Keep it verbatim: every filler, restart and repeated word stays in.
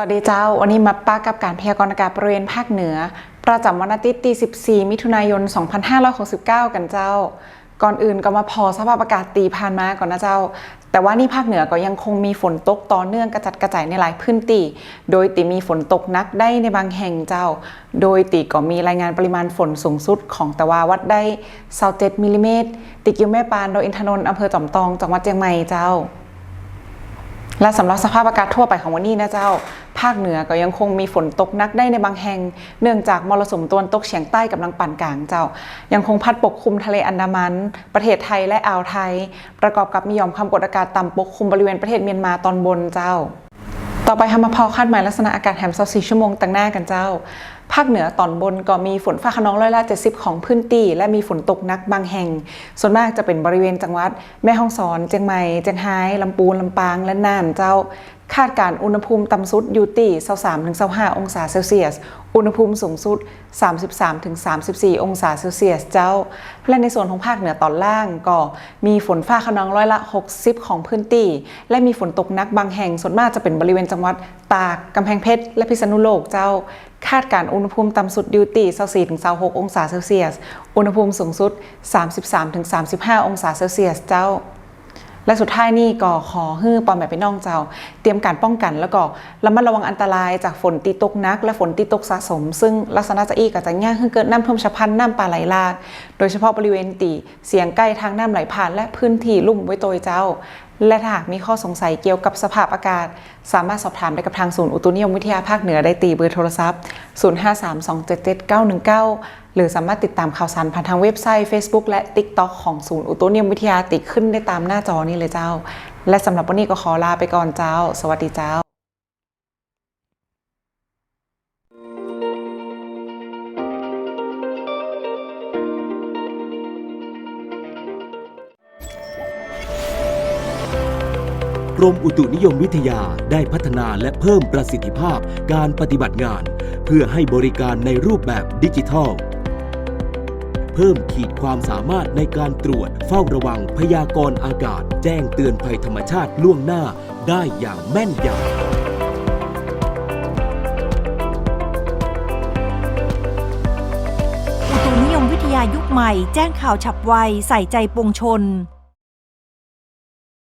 สวัสดีเจ้า วันนี้มาปะกับก๋านพยากรณ์อากาศบริเวณภาคเหนือ ประจ๋ำวันอาทิตย์ตี้ สิบสี่ มิถุนายน สองพันห้าร้อยหกสิบเก้า กั๋นเจ้า ก่อนอื่นก็มาผ่อสภาพอากาศตี้ผ่านมาก่อนนะเจ้า แต่ว่านี่ภาคเหนือก็ยังคงมีฝนตกต่อเนื่องกระจัดกระจ๋ายในหลายพื้นตี้ โดยตี้มีฝนตกหนักได้ในบางแห่งเจ้า โดยตี้ก็มีรายงานปริมาณฝนสูงสุดของตะวาวัดได้ ซาวเจ็ด มิลลิเมตร ตี้กิ่วแม่ปาน ดอยอินทนนท์ อำเภอจอมตอง จังหวัดเจียงใหม่เจ้า และสำหรับสภาพอากาศทั่วไปของวันนี้นะเจ้า ภาคเหนือก็ยังคงมีฝนตกหนักได้ในบางแห่ง เนื่องจากมรสุมตะวันตกเฉียงใต้ก่ำลังปานก๋างเจ้า ยังคงพัดปกคลุมทะเลอันดามัน ประเทศไทยและอ่าวไทย ประกอบกับมีหย่อมความกดอากาศต่ำปกคลุมบริเวณประเทศเมียนมาตอนบนเจ้า ต่อไปเฮามาผ่อคาดหมายลักษณะอากาศแหม ซาวสี่ ชั่วโมงตังหน้ากั๋นเจ้า ภาคเหนือตอนบนก็มีฝนฟ้าคะนองร้อยละ เจ็ดสิบ ของพื้นตี้ และมีฝนตกหนักบางแห่ง ส่วนมากจะเป๋นบริเวณจังหวัดแม่ฮ่องสอน เจียงใหม่ เจียงฮาย ลำปูน ลำปาง และน่านเจ้า คาดก๋านอุณหภูมิต่ำสุดอยู่ตี้ ซาวสาม ถึง ซาวห้า องศาเซลเซียส อุณหภูมิสูงสุด สามสิบสาม ถึง สามสิบสี่ องศาเซลเซียสเจ้า และในส่วนของภาคเหนือตอนล่างก็มีฝนฟ้าคะนองร้อยละ หกสิบ ของพื้นตี้ และมีฝนตกหนักบางแห่ง ส่วนมากจะเป๋นบริเวณจังหวัดตาก กำแพงเพชร และพิษณุโลกเจ้า คาดก๋านอุณหภูมิต่ำสุดอยู่ตี้ ซาวสี่ ถึง ซาวหก องศาเซลเซียส อุณหภูมิสูงสุด สามสิบสาม ถึง สามสิบห้า องศาเซลเซียสเจ้า และสุดท้ายนี้ก็ขอหื้อป้อแม่ปี้น้องเจ้า เตรียมก๋านป้องกั๋น แล้วก็ระมัดระวังอันตรายจากฝนตี้ตกหนัก และฝนตี้ตกสะสม ซึ่งลักษณะจาอี้ก็จะเยียะหื้อเกิดน้ำท่วมฉับพลัน น้ำป่าไหลหลาก โดยเฉพาะบริเวณตี้เสี้ยงใก้ทางน้ำไหลผ่าน และพื้นตี้ลุ่มไว้โตยเจ้า และถ้าหากมีข้อสงสัยเกี่ยวกับสภาพอากาศ สามารถสอบถามได้กับทางศูนย์อุตุนิยมวิทยาภาคเหนือได้ตี้เบอร์โทรศัพท์ ศูนย์ห้าสาม สองเจ็ดเจ็ด เก้าหนึ่งเก้า หรือสามารถติดต๋ามข่าวสารผ่านทางเว็บไซต์ เฟซบุ๊ก และติ๊กต็อก ของศูนย์อุตุนิยมวิทยาตี้ขึ้นได้ต๋ามหน้าจอนี้เลยเจ้า และสำหรับวันนี้ก็ขอลาไปก่อนเจ้า สวัสดีเจ้า กรมอุตุนิยมวิทยาได้พัฒนาและเพิ่มประสิทธิภาพการปฏิบัติงาน เพื่อให้บริการในรูปแบบดิจิทัล เพิ่มขีดความสามารถในการตรวจเฝ้าระวังพยากรณ์อากาศ แจ้งเตือนภัยธรรมชาติล่วงหน้าได้อย่างแม่นยำ อุตุนิยมวิทยายุคใหม่ แจ้งข่าวฉับไว ใส่ใจปวงชน